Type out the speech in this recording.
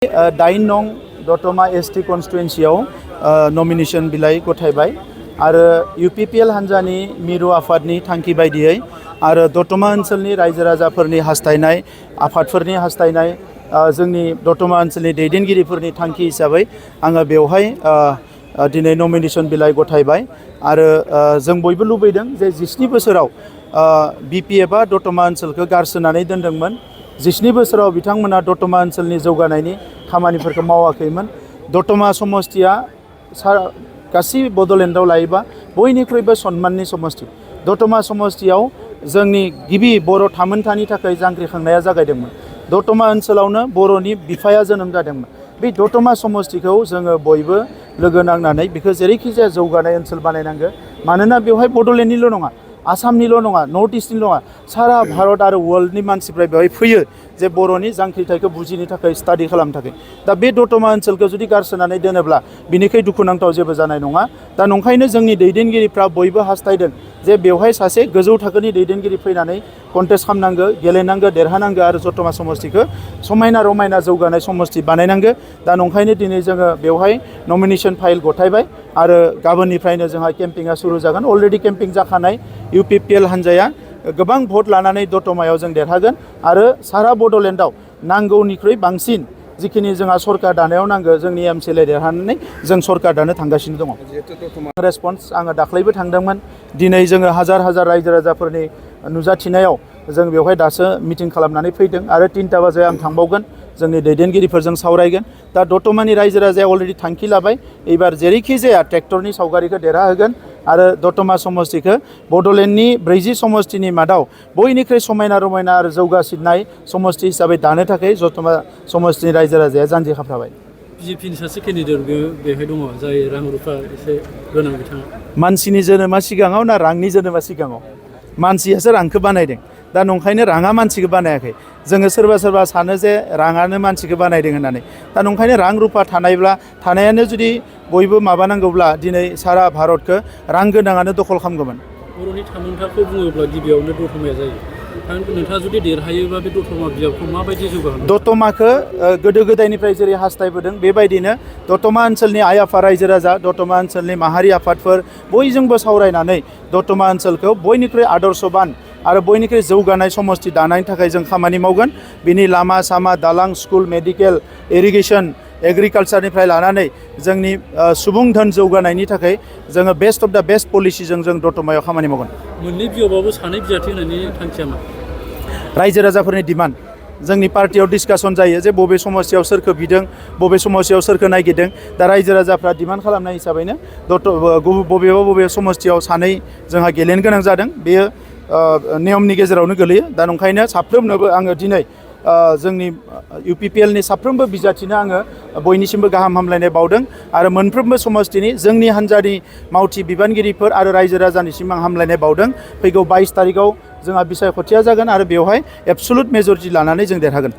9 नं दतमा ST कन्स्टिटुएन्सियाव nomination बिलाइ गथायबाय आरो यूपीपीएल हान्जानि मिरु आफादनि थांखि बायदियै आरो दतमा ओनसोलनि रायजो राजाफोरनि हास्थायनाय आफादफोरनि हास्थायनाय जोंनि दतमा ओनसोलनि दैदेनगिरिफोरनि थांखि हिसाबै आङो बेवहाय दिनै नमिनेशन बिलाइ गथायबाय आरो जों बयबो लुबैदों जे 17 बोसोराव बीपीएफआ दतमा ओनसोलखौ गारसोनानै दोनदोंमोन। 17 बोसोराव बिथांमोना दतमा ओनसोलनि जौगानायनि खामानिफोरखौ मावाखैमोन। दतमा समष्टिया गासै बड'लेण्डआव लायोबा बयनिख्रुइबो सन्माननि समष्टि। दतमा समष्टियाव जोंनि गिबि बर' थामोनथानि थाखाय जांख्रिखांनाया जागायदोंमोन। दतमा ओनसोलावनो बर'नि बिफाया जोनोम जादोंमोन। बे दतमा समष्टिखौ जोङो बयबो लोगो नांनानै बेखौ जेरैखि जाया जौगानाय ओनसोल बानायनांगो। मानोना बेवहाय बड'लेण्डनिल' नङा, आसामनिल' नङा, नर्थ इस्टनिल' नङा, सारा भारत आरो वर्ल्डनि मानसिफ्रा बेवहाय फैयो जे बर'नि जांख्रिथायखौ बुजिनो थाखाय स्टाडि खालामनो थाखाय। दा बे दतमा ओनसोलखौ जुदि गारसोनानै दोनोब्ला बिनिखाय दुखुनांथाव जेबो जानाय नङा। दा नंखायनो जोंनि दैदेनगिरिफ्रा बयबो हास्थायदों जे बेवहाय सासे गोजौ थाखोनि दैदेनगिरि फैनानै कन्टेस्ट खालामनांगो, गेलेनांगो, देरहानांगो आरो दतमा समष्टिखौ समायना रमायना जौगानाय समष्टि बानायनांगो। दा नंखायनो दिनै जोङो बेवहाय नमिनेशन फाइल गथायबाय आरो गाबोननिफ्रायनो जोंहा केम्पिंआ सुरु जागोन। अलरेडि केम्पिं जाखानाय यूपीपीएल हान्जाया गोबां भट लानानै दतमायाव जों देरहागोन आरो सारा बड'लेण्डआव नांगौनिख्रुइ बांसिन जिखिनि जोंहा सरकार दानायाव नांगौ जोंनि एमसीएलए देरहानानै जों सरकार दानो थांगासिनो दङ। रेसपन्स आङो दाख्लैबो थांदोंमोन। दिनै जोङो हाजार हाजार रायजो राजाफोरनि नुजाथिनायाव जों बेवहाय दासो मिटिं खालामनानै फैदों आरो 3टा बाजियाव आं थांबावगोन, जोंनि दैदेनगिरिफोरजों सावरायगोन। दा दतमानि रायजो राजाया अलरेडि थांखि लाबाय एबार जेरैखि जाया ट्रेक्टरनि सावगारिखौ देरहाहोगोन आरो दतमा समष्टिखौ बड'लेण्डनि 40 समष्टिनि मादाव बयनिख्रुइ समायना रमायना आरो जौगासिननाय समष्टि हिसाबै दानो थाखाय दतमा समष्टिनि रायजो राजाया जान्जि खाफ्राबाय। बीजेपीनि सासे केन्डिडेट बेवहाय दङ जाय रां रुफा एसे गोनां बिथाङा। मानसिनि जोनोमा सिगाङाव ना रांनि जोनोमा सिगाङाव? मानसियासो रांखौ बानायदों। दा नंखायनो राङा मानसिखौ बानायाखै। जोङो सोरबा सानो जे राङानो मानसिखौ बानायदों होननानै। दा नंखायनो रां रुफा थानायानो जुदि बयबो माबानांगौब्ला दिनै सारा भारतखौ रां गोनाङानो दखल खालामगौमोन। बर'नि थामोनथाखौ बुङोब्ला गिबियावनो दतमाया जायो। नोंथाङा जुदि देरहायोबा बे दतमा बिजाबखौ माबायदि जौगाहोगोन? दतमाखौ गोदो गोदायनिफ्राय जेरै हास्थायबोदों बेबायदिनो दतमा ओनसोलनि आइ आफा रायजो राजा, दतमा ओनसोलनि माहारि आफादफोर बयजोंबो सावरायनानै दतमा ओनसोलखौ बयनिख्रुइ आदर्शबान आरो बयनिख्रुइ जौगानाय समष्टि दानायनि थाखाय जों खामानि मावगोन। बिनि लामा सामा, दालां, स्कुल, मेडिकेल, इरिगेसन, एग्रिकालसारनिफ्राय लानानै जोंनि सुबुं धोन जौगानायनि थाखाय जोङो बेस्ट अफ द बेस्ट पलिसिजों जों दतमायाव खामानि मावगोन। मोननै बिजाबावबो सानै बिजाथि होनायनि थांखिया मा? रायजो राजाफोरनि डिमान्ड। जोंनि पार्टियाव डिसकासन जायो जे बबे समस्यायाव सोरखौ बिदों, बबे समस्यायाव सोरखौ नागिरदों। दा रायजो राजाफ्रा डिमान्ड खालामनाय हिसाबैनो बबेबा समस्यायाव सानै जोंहा गेलेनो गोनां जादों। बेयो नियमनि गेजेरावनो गोलैयो। दा नंखायनो साफ्रोमनोबो आङो दिनै जोंनि यूपीपीएलनि साफ्रोमबो बिजाथिनो आङो बयनिसिमबो गाहाम हामलायनाय बावदों आरो मोनफ्रोमबो समष्टिनि जोंनि हान्जानि मावथि बिबानगिरिफोर आरो रायजो राजानिसिम आं हामलायनाय बावदों। फैगौ 22 तारिखआव जोंहा बिसायख'थिया जागोन आरो बेवहाय एबसुलुट मेजरिटि लानानै जों देरहागोन।